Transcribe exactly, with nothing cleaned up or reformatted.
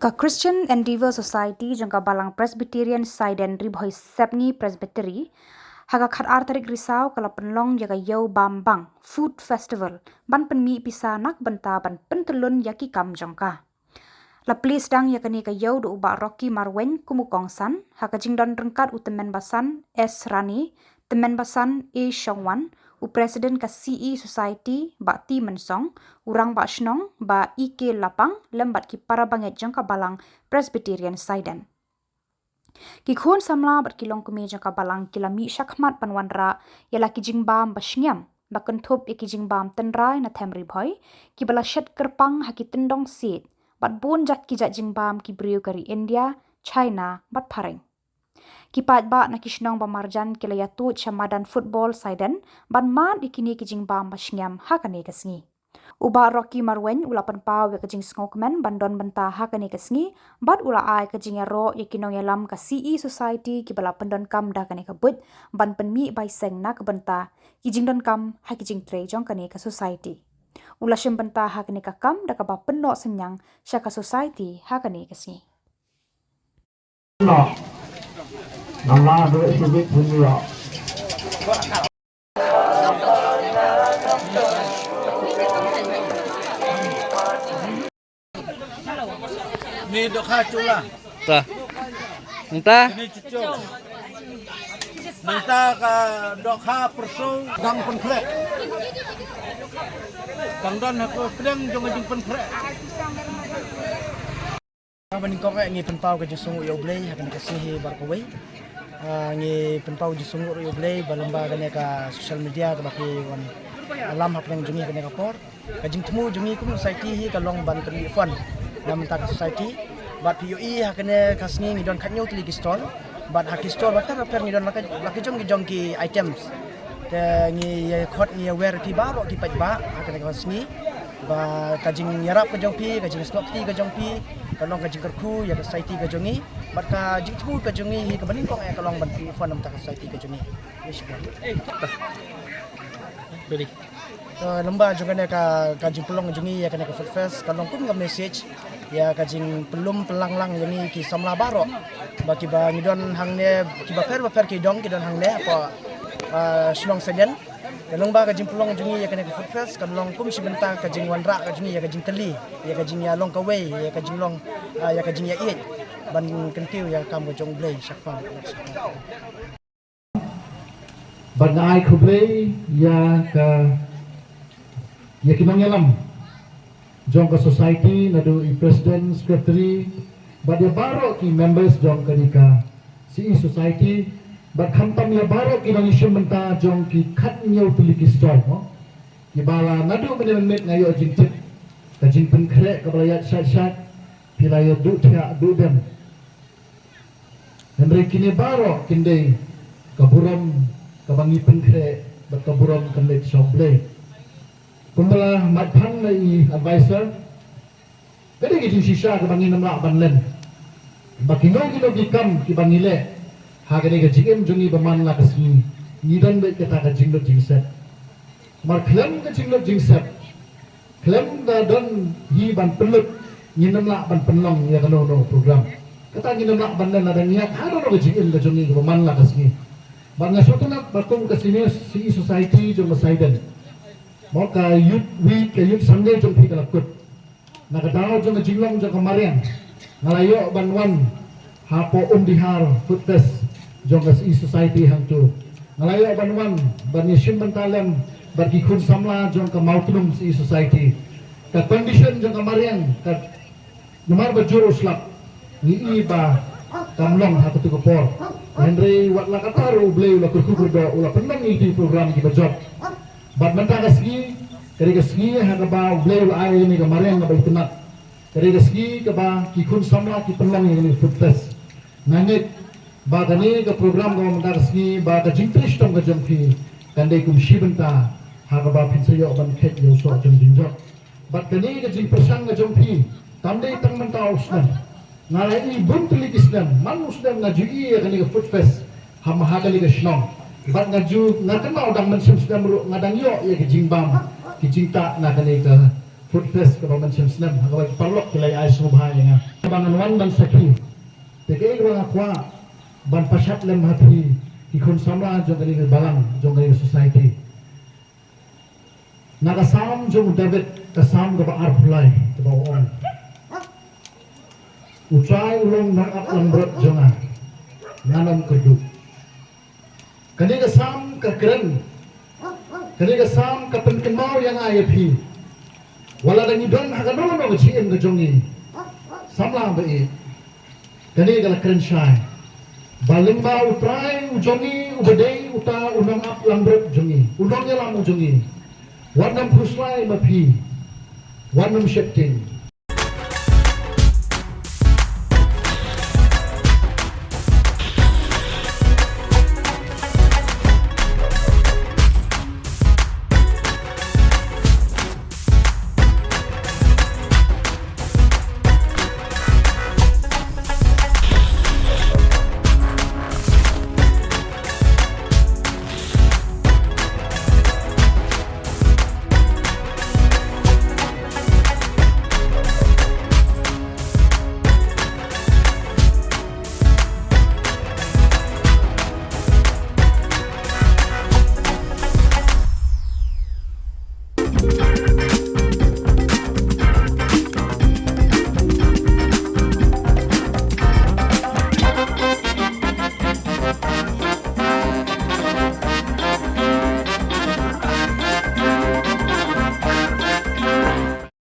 Ka Christian Endeavour Society jong ka Balang Presbyterian Saiden Ri Bhoi Sepngi Presbytery, ha ka khatar tarik Risaw ka la pynlong ïa ka Ïew Bam Bang Food Festival, ban pynmih pisa na ka bynta ban pyntyllun ïa ki kam jong ka. La plie sdang ïa kane ka ïew da u Bah Rocky Marwein kum u kongsan, ha ka jingdon ryngkat u tymmen basan S Rani, tymmen basan A Shongwan, u president ka C E Society Bah T Mynsong, u rangbah shnong Bah E K Lapang, lem bad ki para bangeit jong ka Balang Presbyterian Saiden. Ki khun samla bad ki longkmie jong ka Balang ki la mih shakhmat ban wanrah ïa la ki jingbam ba shngiam, ba kynthup ïa ki jingbam tynrai na them Ri Bhoi, kiba la shet kyrpang ha ki tyndong siej, bad bun jait ki jait jingbam ki briew ka ri India, China bad phareng. Ki paidbah na ki shnong ba marjan ki la ïathuh sha madan football Saiden ban mad ïa kine ki jingbam ba shngiam ha kane ka sngi. U Bah Rocky Marwein u la pynpaw ïa ka jingsngewkmen ban don bynta ha kane ka sngi, bad u la ai ka jingïaroh ïa ki nongïalam ka C E Society kiba la pyndonkam da kane ka buit ban pynmih bai seng na ka bynta ki jingdonkam ha ki jingtrei jong kane ka society. U la shim bynta ha kane ka kam da kaba pynnoh synñiang sha ka society ha kane ka sngi. Ni dohkha chula. Ta. Nta. Ni chuchu. Nta ka dohkha pyrsu dang pynkhreh. Dang don ha ka pdeng jong ka jingpynkhreh. Ka ba nyngkong eh ngi pynpaw ka jingsngewnguh ïa U Blei ha kane ka sngi hi baroh kawei. Ah, ngi pynpaw ka jingsngewnguh ïa U Blei ba lyngba kane ka social media kaba phi wan lam hapdeng jong ngi ha kane ka por. Ka jingthmu jong ngi kum society hi ka long ban pynmih fund na bynta ka society. Bad phi ïohi ha kane ka sngi ngi don khatñiew tylli ki stall. Bad ha ki stall bapher bapher ngi don la ka, la ka jong ki jong ki items. Te ngi ïa khot ngi ïa wer ïa phi baroh ki paidbah ha kane ka sngi. Ba ka jingïarap ka jong phi, ka jingsnoh kti ka jong phi, ka long ka jingkyrkhu ïa ka society ka jong ngi. Bad ka jingthmu ka jong ngi hi kaba nyngkong eh ka long ban pynmih fund na bynta ka society ka jong ngi. Ngi shukran. Ready. Ka lyngba jong kane ka, ka jingpynlong jong ngi ïa kane ka Food Fest ka long kum ka message ïa ka jingpynlum pynlang lang ïa ngi ki samla baroh. Ba kiba ngi don hangne, kiba pher bapher ki dong ki don hangne hapoh, ah, shnong Saiden. Ka lyngba ka jingpynlong jong ngi ïa kane ka Food Fest ka long kum shi bynta ka jingwanrah ka jong ngi ïa ka jingkylli, ïa ka jingïalong kawei, ïa ka jinglong, ah, ïa ka jingïaieit ban kyntiew ïa ka kam ka jong U Blei shaphang. Bad nga ai khublei ïa ka, ïa ki nongïalam jong ka society, naduh i president, secretary, bad ïa baroh ki members jong kane ka C E Society, bad khamtam ïa baroh ki nongïashim bynta jong ki khatñiew tylli ki stall, mo. Kiba la naduh mynne mynmiet nga ïoh jingtip ka jingpynkhreh kaba la ïaid shait shait, phi la ïa duh thiah duh dem. Hynrei kine baroh kin dei ka burom kaba ngi pynkhreh bad ka burom kan leit sha U Blei. Kumba la mad phan na i advisor, ka dei ka jingshisha kaba ngin ym lah ban len. Ba kino kino ki kam kiba ngi leh ha kane ka jingim jong ngi ba man la ka sngi, ngi don beit kata ka jinglut jingsep. Namar khlem ka jinglut jingsep, khlem da don hi ban pynlut, ngin ym lah ban pynlong ïa kano kano program. Kata ngin ym lah ban len lada ngi ïaid ha kano kano ka jingim ka jong ngi kaba man la ka sngi. Bad nga sngewtynnat ba kum ka Senior C E Society jong ka Saiden, mo, ka Youth Week, ka Youth Sunday jong phi ka la kut. Na ka daw jong ka jinglong jong ka mariang, nga la ïoh ban wan hapoh Umdihar Food Fest jong ka C E Society hangto. Nga la ïoh ban wan ban ïashim bynta lem bad ki khun samla jong ka Mawtnum C E Society. Ka condition jong ka mariang ka, namar ba jur u slap, ngi i ba kam long ha katu ka por. Hynrei wat la katta ruh U Blei u la kyrkhu kyrdoh, u la pynlong ïa ki program kiba jop. Bad mynta ka sngi, ka dei ka sngi ha kaba U Blei u la ai ïa ngi ka mariang kaba itynnat. Ka dei ka sngi kaba ki khun samla ki pynlong ïa kane ka Food Fest. Nga ngeit ba kane ka program kaba mynta ka sngi, ba ka jingtrei shitom ka jong phi kan dei kum shi bynta ha kaba phin sa ïoh ban kheit ïa u soh jong jingjop. Bad kane ka jingpyrshang ka jong phi kam dei tang mynta u snem. Nga la i bun tylli ki snem, man u snem nga ju i ïa kane ka Food Fest ha, ha kane ka shnong. Bad nga ju, nga kynmaw dang mynshem snem ruh nga dang ïoh ïa ka jingbam, ki jingtah na kane ka Food Fest kaba mynshem snem, ha kaba ki paralok ki la ai sngewbha ïa nga. Kaba ngan wan ban sakhi. Te kaei kaba nga kwah ban pashat lem ha phi ki khun samla jong kane ka balang, jong kane ka society. Na ka Salm jong u David, ka Salm kaba arphew lai, kaba ong: U Trai u long nongap langbrot jong nga, ngan ym kyrduh. Kane ka Salm ka kren, kane ka Salm ka pynkynmaw ïa nga ïa phi. Wat la dang ngi don ha kano kano ka jingim ka jong ngi, samla ba ïeit, kane ka la kren shai ba lyngba U Trai u jong ngi, uba dei uta u nongap langbrot jong ngi, u nongïalam u jong ngi, wat nym khuslai ma phi, wat nym sheptieng.